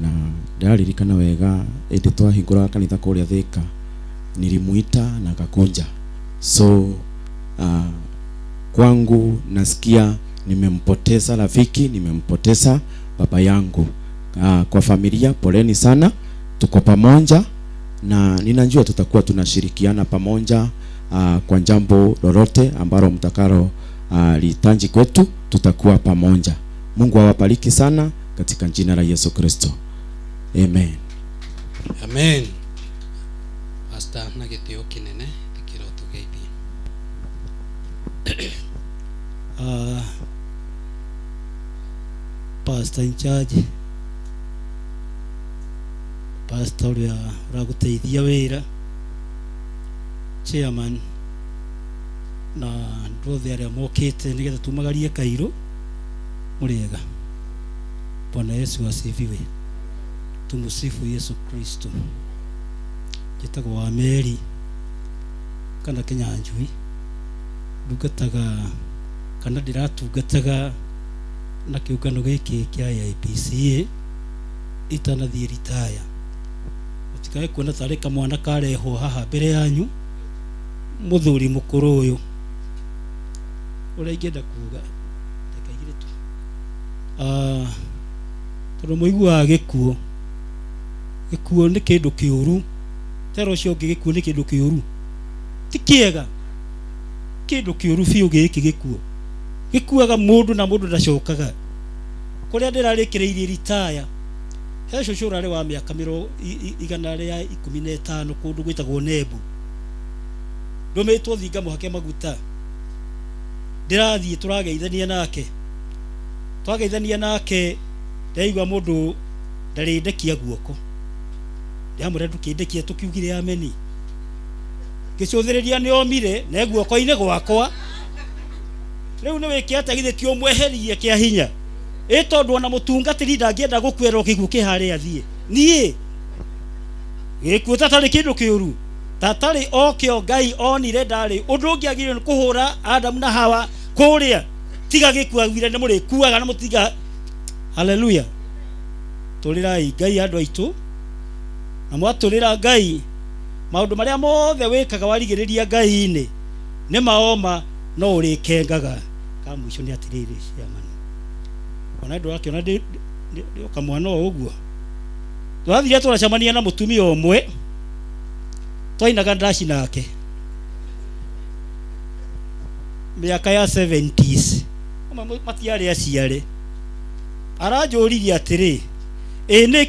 Na ndĩraririkana wega ĩndĩ twahingũraga kanitha kũrĩa Thika, nilimuita na akakuja. So kwangu nasikia nimempoteza rafiki, nimempoteza baba yangu. Kwa familia poleni sana, tuko pamoja na ninajua tutakuwa tunashirikiana pamoja kwa jambo lolote ambalo mtakalo lihitaji kwetu, tutakuwa pamoja. Mungu awabariki sana katika jina la Yesu Kristo. Amen. Amen. Pastor na gitio kinene tikiro tugeithie. Pastor in charge, pastor uria uraguteithia wira, chairman na andu othe aria mokite nigetha tumagarie Kairu, muriega. Bwana Yesu asifiwe. Tumusifu Yesu Kristo. Njĩtagwo wa Meri kana Kinyanjui, ndungataga kana ndĩratungataga na kĩũngano gĩkĩ kĩa AIPCA itanathiĩ ritaya. Mũtikae kuona tarĩ kamwana karehwo haha mbere yanyu, mũthuri mũkũrũ ũyũ. Ũrĩa ingĩenda kuga, ndagĩka igĩrĩ tu. Tondũ mũiguaga gĩkuũ, gĩkuũ nĩ kĩndũ kĩũru. Tera ũcio ũngĩ, gĩkuũ nĩ kĩndũ kĩũru, ti kĩega, kĩndũ kĩũru biũ gĩkĩ gĩkuũ. Gĩkuaga mũndũ na mũndũ ndacokaga. Kũrĩa ndĩrarĩkĩrĩirie ritaya, he cũcũ ũrarĩ wa mĩaka 115 kũndũ gwĩtagwo Nembu. Ndũmĩtwo thinga mũhake maguta. Ndĩrathiĩ tũrageithania nake. Twageithania nake, ndaigua mũndũ ndarĩndekia guoko. Ndamwĩra ndũkĩndekia tũkiugire ameni. Ngĩcũthĩrĩria nĩ omire na guoko-inĩ gwakwa. Rĩu nĩ wĩke atĩa githĩ ti ũmweherie kĩa hinya? Ĩ tondũ ona mũtungatĩri ndangĩenda gũkuerwo kĩguũ kĩ harĩa athiĩ. Niĩ gĩkuũ tatarĩ kĩndũ kĩũru, tatarĩ o kĩo Ngai onire ndarĩ ũndũ ũngĩ agĩrĩirwo nĩ kũhũra Adamu na Hawa kũrĩa, tiga gĩkuũ augire nĩ mũrĩkuaga na mũtiga. Haleluya. Tũrĩrai Ngai andũ aitũ, na mwatũrĩra Ngai maũndũ marĩa mothe wĩkaga warigĩrĩria Ngai-inĩ nĩ maoma no ũrĩkengaga. Ka mũico nĩ atĩrĩrĩ, chairman, ona ndũrakĩona ndĩ o kamwana o ũguo. Twathire tũracemania na mũtumia ũmwe twainaga ndaci nake mĩaka ya 70s, amwe matiarĩ aciare. Aranjũririe atĩrĩ, ĩ nĩ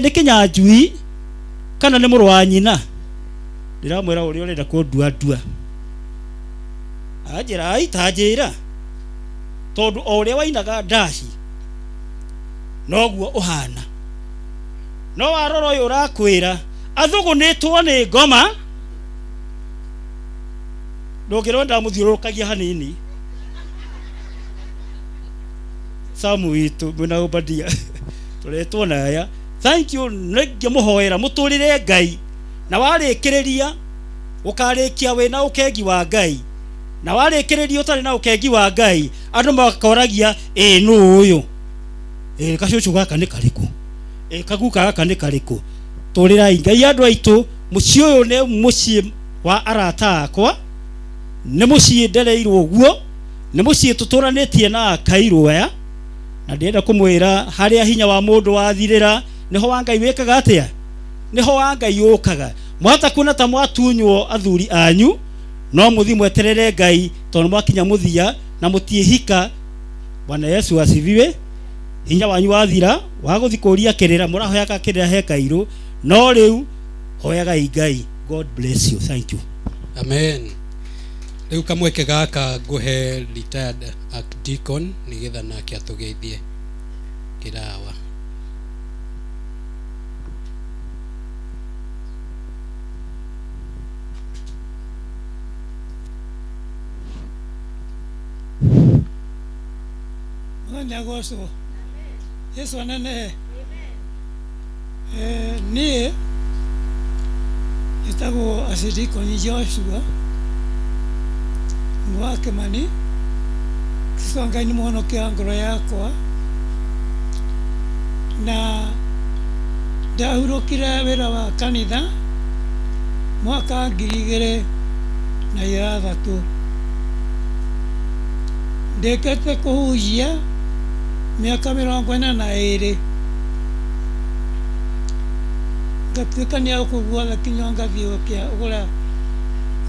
Kĩnyanjui kana nĩ mũrũ wa nyina? Ndĩramwĩra ũrĩa ũrenda kũndua ndua. Anjĩra ai ta njĩra, tondũ o ũrĩa wainaga ndaci noguo ũhana. No warora ũyũ ũrakwĩra athũgũnĩtwo nĩ ngoma, ndũngĩrwo ndamũthiũrũrũkagia hanini. Samu witũ mwĩna Obadia tũretwo na aya. Thank you, nĩngĩmũhoera mũtũrĩre Ngai, na warĩkĩrĩria ũkarĩkia wĩna ũkengi wa Ngai, na warĩkĩrĩria ũtarĩ na ũkengi wa Ngai andũ makoragia ĩ nũ ũyũ, ĩ gacũcũ gaka nĩ karĩkũ, ĩ kaguka gaka nĩ karĩkũ. Tũrĩrai Ngai andũ aitũ. Mũciĩ ũyũ nĩ mũciĩ wa arata akwa, nĩ mũciĩ ndereirwo ũguo, nĩ mũciĩ tũtũranĩtie na Akairũ aya, na ndĩrenda kũmwĩra harĩa hinya wa mũndũ wathirĩra nĩho wa Ngai wĩkaga atĩa, nĩho wa Ngai ũkaga. Mwahota kuona ta mwatunywo athuri anyu, no mũthi mweterere Ngai tondũ mwakinya mũthia na mũtiĩhika. Bwana Yesu asifiwe. Hinya wanyu wathira wa gũthi kũria kĩrĩra, mũrahoyaga kĩrĩra he Kairũ, no rĩu hoyagai Ngai. God bless you. Thank you. Amen. Rĩu kamweke gaka ngũhe retired archdeacon nĩgetha nake atũgeithie kĩrawa. Mwathani agocwo. Yesu anenehe. Niĩ njĩtagwo Archdeacon Joshua wa Kĩmani. Kristo Ngai nĩ mũhonokia wa ngoro yakwa, na Ndahurũkire wĩra wa kanitha mwaka 2006. Ndĩkĩte kũhunjia mĩaka 42. Ngatuĩkania gũkũ guothe kinya ngathiĩ gũkĩa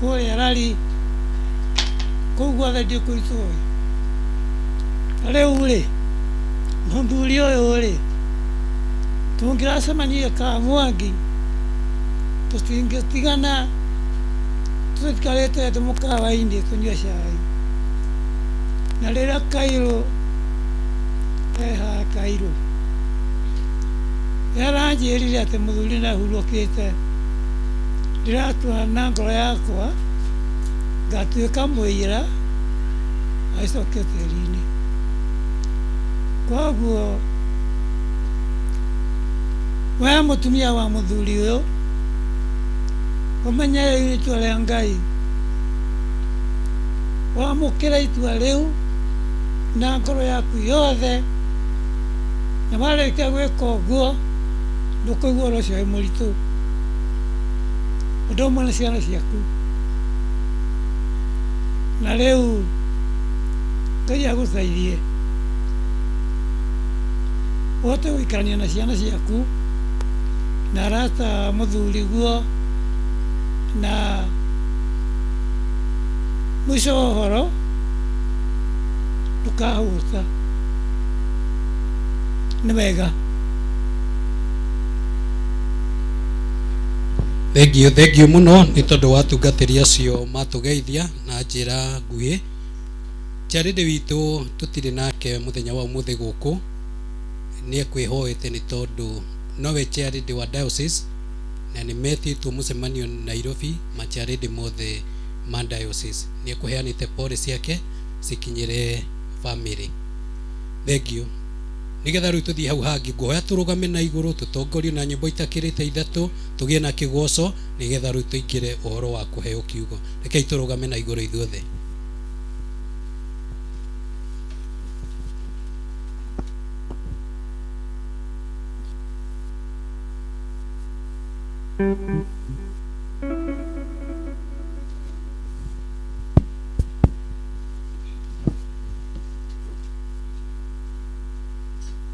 kũrĩa rari kũu guothe ndiĩ itũĩ. Rĩu rĩ mũthuri ũyũ rĩ tũngĩracemania Kamwangi tũtingĩtigana tũtikarĩte thĩ mũkawa-inĩ kũnyua cai. Na rĩrĩa Kairũ ehaha Kairũ nĩaranjĩrire atĩ mũthuri nĩahurũkĩte. Ndĩratua na ngoro yakwa ngatuĩka mũira agĩcokio tĩri-inĩ. Koguo we mũtumia wa mũthuri ũyũ ũmenye rĩu nĩ itua rĩa Ngai. Wamũkĩra itua rĩu na ngoro yaku yothe, na warĩkia gwĩka ũguo ndũkũigua ũhoro ũcio wĩ mũritũ. Ũndũ ũmwe na ciana ciaku. Na rĩu Ngai agũteithie ũhote gũikarania na ciana ciaku na arata a mũthuriguo, na mũico wa ũhoro ndũkahũta. Nĩ wega. Thengio, thengio mũno nĩ tondũ wa atungatĩri acio matũgeithia na njĩra nguhĩ. Charity witũ tũtirĩ nake mũthenya wa ũmũthĩ gũkũ, nĩ ekwĩhoete nĩ tondũ nowe charity wa diocese na nĩ metĩtwo mũcemanio Nairobi ma charity mothe ma diocese. Nĩ ekũheanĩte pole ciake cikinyĩre family. Thengio. Nĩgetha rĩu tũthiĩ hau hangĩ, ngũhoya tũrũgame na igũrũ tũtongorio na nyĩmbo itakĩrĩte ithatũ, tũgĩe na kĩgoco nĩgetha rĩu tũingĩre ũhoro wa kũheo kiugo. Rekei tũrũgame na igũrũ ithuothe.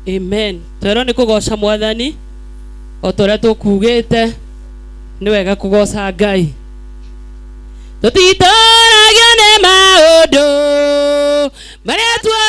Amen. Twerwo nĩ kũgoca mwathani o ta ũrĩa tũkugĩte, nĩ wega kũgoca Ngai. Tũtitũragio nĩ maũndũ marĩa tuo